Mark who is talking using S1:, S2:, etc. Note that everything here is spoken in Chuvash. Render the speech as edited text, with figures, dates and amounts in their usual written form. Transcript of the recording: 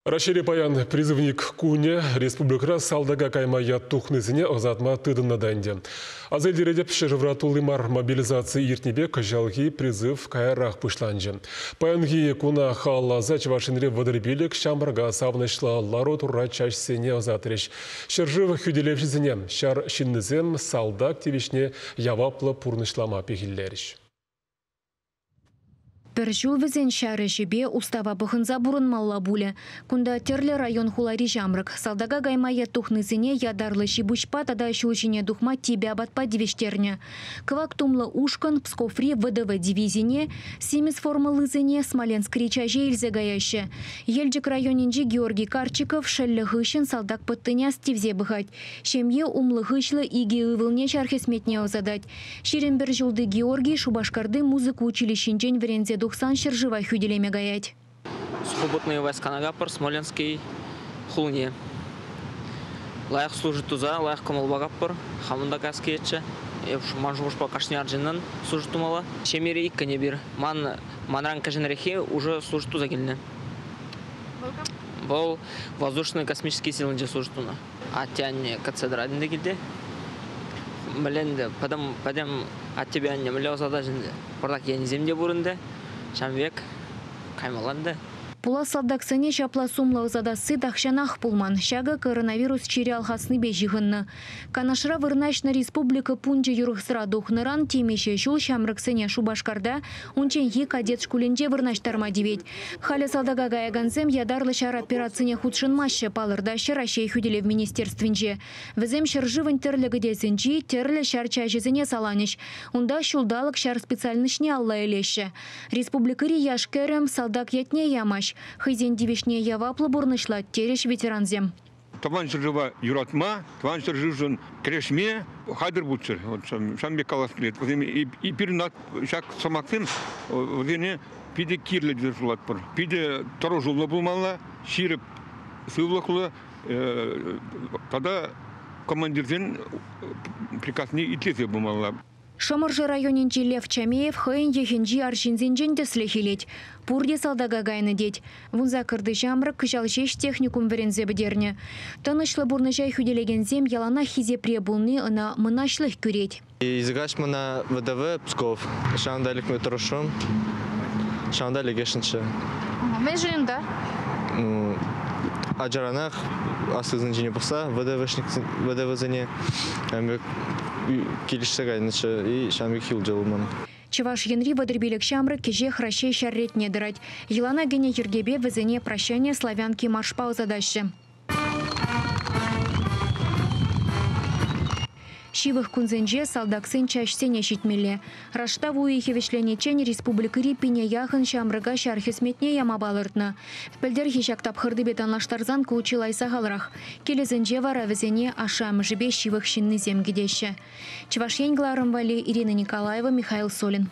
S1: Раҫҫейре паян призывник кунӗ. Республикӑра салтака кайма ят тухнисене ӑсатма тытӑннӑ та ӗнтӗ. Аса илтеретӗп, ҫӗршывра тулли мар мобилизаци иртнипе кӑҫалхи призыв каярах пуҫланчӗ. Паянхи куна халалласа Чӑваш Енре 35 ҫамрӑка савӑнӑҫлӑ лару-тӑрура чаҫсене ӑсатрӗҫ. Ҫӗршыв хӳтӗлевҫисене ҫар ҫыннисем салтак тивӗҫне яваплӑ пурнӑҫлама пехиллерӗҫ.
S2: Пӗр ҫул вӗсен ҫар ӗҫӗпе устава пӑхӑнса пурӑнмалла пулӗ. Кунта тӗрлӗ район-хулари ҫамрӑк. Салтака кайма ят тухнисене ятарлӑ ҫи-пуҫпа тата ҫул ҫине тухма типӗ апатпа тивӗҫтернӗ. Кӑвак тумлӑ ушкӑн Псковри ВДВ дивизине, симӗс формӑллисене Смоленскри чаҫе илсе каяҫҫӗ. Елчӗк районӗнчи Георгий Карчиков шӑллӗ хыҫҫӑн салтак пӑттине астивсе пӑхать. Ҫемье умлӑ-хыҫлӑ икӗ ывӑлне ҫар хӗсметне ӑсатать. 21 ҫулти Георгий Шупашкарти музыка училищинчен вӗренсе тухсан ҫӗршыва хӳтӗлеме каять.
S3: Сухопутные войска Нагапор, Смоленский хулине. Лайӑх служить туса, лайӑх кӑмӑлпа каппӑр. Хамӑн та каяс килетчӗ. Ман шухӑшпа кашни арҫыннӑн служить тумалла. Ҫемьере иккӗн эпир. Манран кӗҫӗнреххи уже служить туса килнӗ. Вӑл воздушно-космические силынче служить тунӑ. Атте-анне кӗтсе тӑрать ӗнтӗ килте. Мӗнле ӗнтӗ, пӗтӗм аттепе анне мӗнле ӑсатаҫ ӗнтӗ. Пӑртак енӗсем те пур ӗнтӗ. Ҫавӑн пек каймалла ӗнтӗ.
S2: Пулас салтаксене ҫапла сумлӑ ӑсатасси тахҫанах пулман. Ҫакӑ коронавирус чирӗ алхаснипе ҫыхӑннӑ. Канашра вырнаҫнӑ республика пункчӗ юрӑхсӑра тухнӑран темиҫе ҫул ҫамрӑксене Шупашкарта унчченхи кадет шкулӗнче вырнаҫтарма тивет. Халӗ салтака каякансем ятарлӑ ҫар операцине хутшӑнмаҫҫӗ, палӑртаҫҫӗ Раҫҫей хӳтӗлев министерствинче. Вӗсем ҫӗршывӑн тӗрлӗ кӗтесӗнчи тӗрлӗ ҫар чаҫӗсене саланӗҫ. Унта ҫулталӑк ҫар специальноҫне алла илеҫҫӗ. Республикӑри яш-кӗрӗм салтак ятне ямасть, хӑйсен тивӗҫне яваплӑ пурнӑҫлать, терӗҫ ветерансем.
S4: Тӑван ҫӗршыва юратма, тӑван ҫӗршывшӑн кӗрешме хатӗр пулччӑр. Ҫавӑн пек калас килет. Вӗсем пирӗн ҫак сӑмахсем вӗсене питӗ кирлӗ тесе шутлатпӑр. Питӗ тӑрӑшуллӑ пулмалла, ҫирӗп сывлӑхлӑ тата командирсен приказне итлесе пымалла.
S2: Шӑмӑршӑ районӗнчи Лев Чамеев хӑйӗн йӑхӗнчи арҫынсенчен тӗслӗх илет. Пурте салтака кайнӑ тет. 18-ти ҫамрӑк кӑҫал ҫеҫ техникум вӗренсе пӗтернӗ. Тӑнӑҫлӑ пурнӑҫа хӳтӗлекенсем яланах хисепре пулни ӑна мӑнаҫлӑх кӳрет.
S5: Изгач мана ВДВ Псков. Ҫавӑнта лекме тӑрӑшрӑм. Ҫавӑнта лекесшӗнччӗ.
S6: Мӗншӗн унта?
S5: Ну, ачаранах аслисенчине пӑхса ВДВсене килӗшсе кайнӑччӗ и ҫавӑн пек юлчӗ вӑл мана.
S2: Чӑваш Енри 35 ҫамрӑк кӗҫех Раҫҫей ҫар ретне тӑрать. Йӑлана кӗнӗ йӗркепе вӗсене «Прощание славянки» маршпа ӑсатаҫҫӗ. Ҫывӑх кунсенче салтаксен чаҫсене ҫитмелле. Раштав уйӑхӗ вӗҫлениччен республикӑри пине яхӑн ҫамрӑка ҫар хӗсметне яма палӑртнӑ. Пӗлтӗрхи ҫак тапхӑртипе танлаштарсан ку чылай сахалрах. Килӗсенче вара вӗсене ашшӗ-амӑшӗпе ҫывӑх ҫыннисем кӗтеҫҫӗ. Чӑваш Ен кӑларӑм валли Ирина Николаева, Михаил Солин.